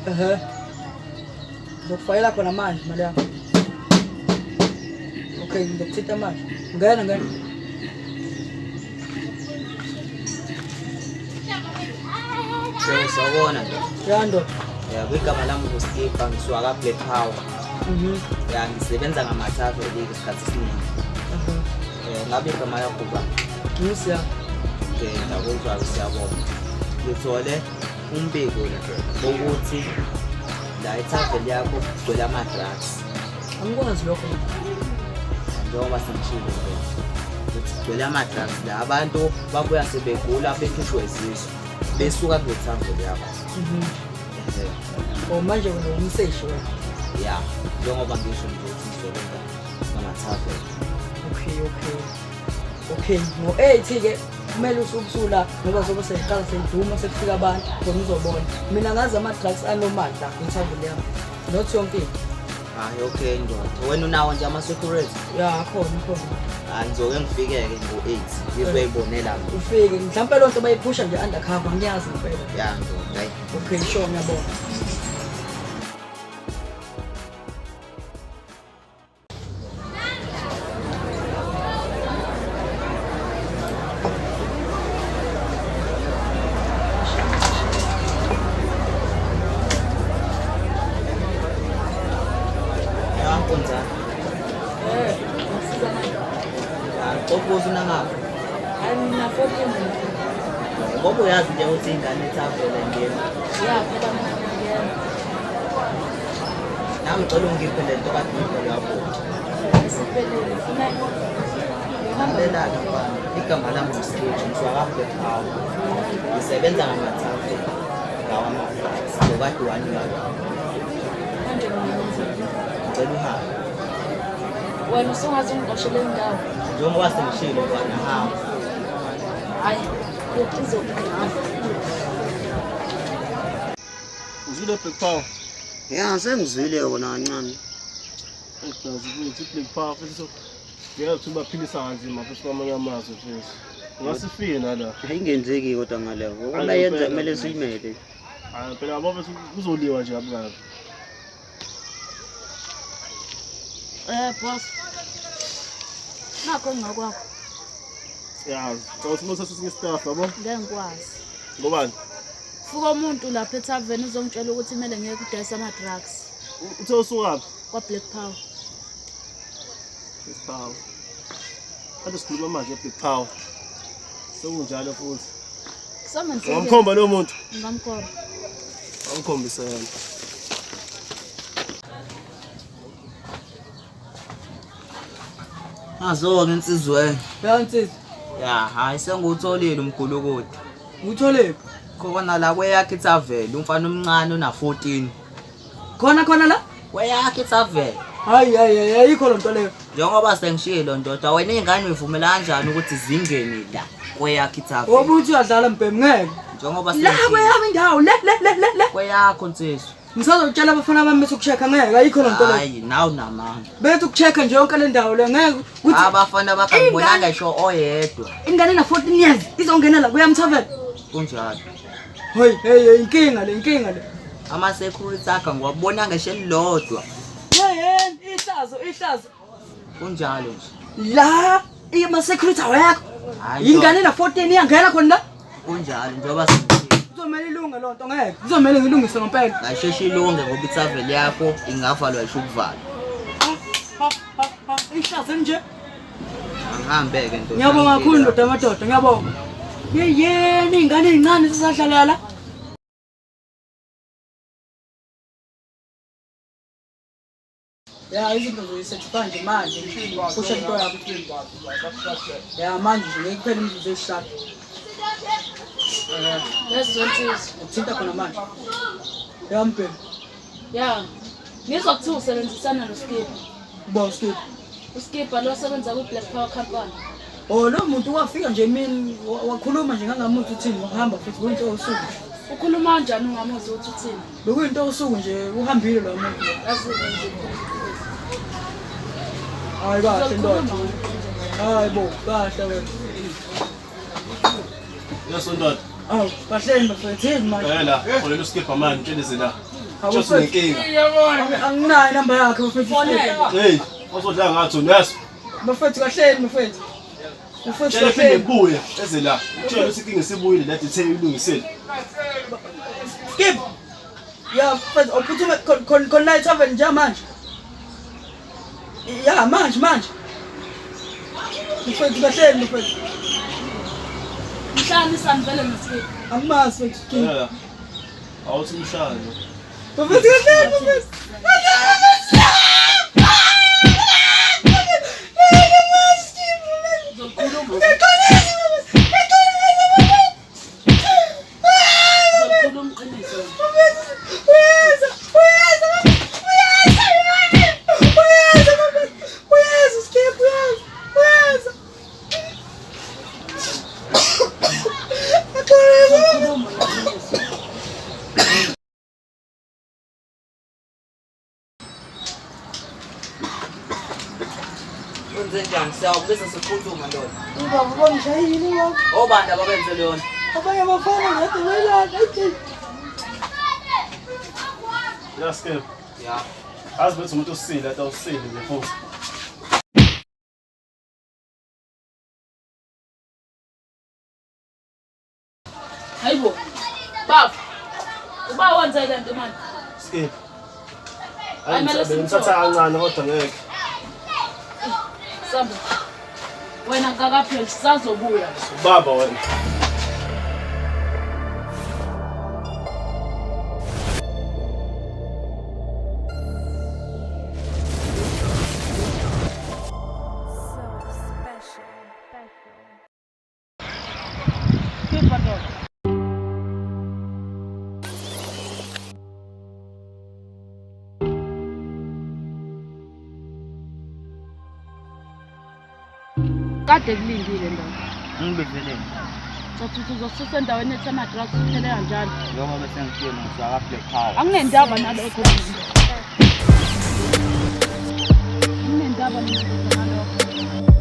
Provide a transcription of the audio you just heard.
Ehhe. Ngizokufakela khona manje imali yakho. Okay, ngizokuthinta manje. Ngena ngena. So sawubona nje. Ya ndoda. Ya kwigama lami nguSkipa ngisuka ka Black Power. Mhm. Ya ngisebenza ngamathaveni isikhathi esiningi. Mhm. Eh ngabe igama lakho ba? Ngisiya. Okay, ngiyakuzwa siyabonga. Ngithole umbiko wokuthi la ethaveni yakho kugcwele ama-drugs. Angikwazi lokho. Njengoba sengishilo nje ukuthi kugcwele ama-drugs la abantu babuya sebegula bekhishwe izisu besuka kule thaveni yakho. Mhm. Oh manje wena umseshi wena. Ya, njengoba ngisho nje ukuthi ngisebenza ngamathaveni. Okay, okay. Okay, ngo-8 ke kumele usukusula ngoba sobe seyiqala seyiduma sekufika abantu khona uzobona. Mina ngazi ama-drugs anormal la kwithaveni yami. Not yonke into. Hayi okay ndoda. Wena unawo nje ama-security? Ya akhona akhona. Hayi ngizoke ngifike-ke ngo-8 ngizoyibonela mina. Ufike mhlawumpe loo nto bayiphusha nje undercover ngiyazi ngempela. Ya ndoda hayi. Okay, sure ngiyabonga. Ya nkunzana. Eh, ngisiza manje. Ya cobuza unangaphi? Hayi mina 14. Ngoba uyazi nje ukuthi ingane ethaveni ingena. Ya phela mina ngiyangena. Nami ngicela ungiphe le nto kade uyibheke yakho. Isiphelile ufuna Lalela-ke mfana, igama lami nguSketch, ngisuka ka-Black Power. Ngisebenza ngamathaveni lawa ama-drugs, ngokade wanywa la. manje mina ngenzeni? Ngicela uhambe. Wena usungaze ungixoshele indawo. Njengoba sengishilo mfana, hamba. Hayi, uzokuhamba. Uzwile Black Power? Ya sengizwile wona kancane. Igazi futhi Black Power futhi so ngeke ukuthi baphilisa kanzima futhi kwamanye amazwe futhi. Ungasifike nala. Ayingenzeki kodwa ngaleyo. Uma yenza kumele siyimele. Hayi phela yabo bese kuzoliwa nje kabi kabi. Eh boss. Nakho engingakwakho. Yazi, xa usimo sesinye staff yabo. Ngeke ngikwazi. Ngobani? Fuka umuntu lapha ethaveni uzongitshela ukuthi kumele ngiyeke ukudayisa ama-drugs Uthe usukaphi? kwa-Black Power. Black Power. Kade sikhuluma manje Black Power. Sekunjalo futhi. Some Ungamkhomba lowo muntu? Ngingamkhomba. Awukhombise yena. Nazo-ke insizwa. Ya nsizwa. Ya, hayi sengiwutholile umgulukudu. Utholephi? Khona la kweyakhe ithaveni, umfana omncane una-14. Khona khona la? Kweyakhe ithaveni. Hayi hayi hayi ayikho loo nto leyo. Njengoba sengishilo ndoda, wena iy'ngane uyivumela kanjani ukuthi zingene la kweyakhe ithaveni? Ngoba uthi uyadlala mbhemu ngeke. Njengoba La sengishilo. kweyami indawo le le le le le. Kweyakho nsizwa. Ngisazotshela abafana bami bethi ukucheck ngeke ayikho loo nto leyo. Hayi, nawe unamanga. Bethi ukucheck nje yonke le ndawo le ngeke ukuthi Abafana bakho angibonanga ngisho oyedwa. ingane na 14 years izongena la kweyami tavern. Kunjalo. Hey hey hey inkinga le inkinga le. Ama-security akho ngiwabona ngisho elilodwa. Hey hey ihlazo ihlazo. Kunjalo nje. La ima security awekho. Hayi, Ingane na 14 iyangena khona la. Kunjalo njengoba sengishilo. Kuzomele ilunge loo nto ngeke. Kuzomele ngilungise ngempela. Ngasheshe ilunge ngoba ithaveni yakho ingavalwa isho ukuvalwa. Ihlazo nje. Angihambe-ke ndoda. Ngiyabonga kakhulu ndoda amadoda, ngiyabonga. Yeyeni ingane ezincane sisadlala la. Ya izinto zoyisethifa nje manje kusho into yakho. Ya manje nje ngeke kuphele imizuzu eyisihlanu. Lezo nsizwa. Uthinta khona manje. Ya mbhemu. Ya. Ngizwa kuthiwa usebenzisana noSkipper. Uba uSkipper. uSkipper lo osebenza kwi-Black Power Company. Oh lo muntu wafika nje emini wakhuluma nje ngangamuthi uthini wahamba futhi kuyinto yosuku. Ukhuluma kanjani ungamuzwa ukuthi uthini? Bekuyinto yosuku nje uhambile lo muntu. Yazi nje. Hayi kahle ndoda. Hayi bo kahle wena. Yes ndoda. Awu kahleni bafethu yini manje? Eh la, xolela uSkipper manje, mtshele la. Just unenkinga. Anginayo inamba yakhe bafethu. Hey, osodla ngathi uyazi. Bafethu kahleni bafethu. Bafethu Tshela phinde kahleni. kubuye eze la. Tshela ukuthi inkinga isibuyile la dithe ilungisile. Skip. Ya mfethu awuphuthume khona la ethaveni njengamanje. Ya manje manje. Mfethu kahleni mfethu. Mhlanganisani vele noSkip. Angimazi mfethu. Skip. Yeah. Awuthi umshana. Mfethu kahleni mfethu. Uzokhuluma iqiniso. Uzokhuluma iqiniso. Wenze njani? Siyawubisa siphuthuma ndoda. Ubaba bangishayile ubaba. Obani ababenze leyo nto? Abanye abafana ngathi belana. Ya Skip. Ya. Azi bethi umuntu osile ata usile nje futhi. Hayibo. Baba. Uba wenze le nto manje. Skip. Hayi, kumele Ngithatha kancane kodwa ngeke. Sambo. Wena kakapheli sisazobuya. Ubaba wena. So special. Skip ndoda. Kade kulindile ndoda. Ngibizeleni. Cathi uthi uzosusa endaweni ethi ama-drugs kuphele kanjalo. Njengoba bese ngifike ngisuka ka-Black Power. Anginendaba nalokho mina. Anginendaba nalokho.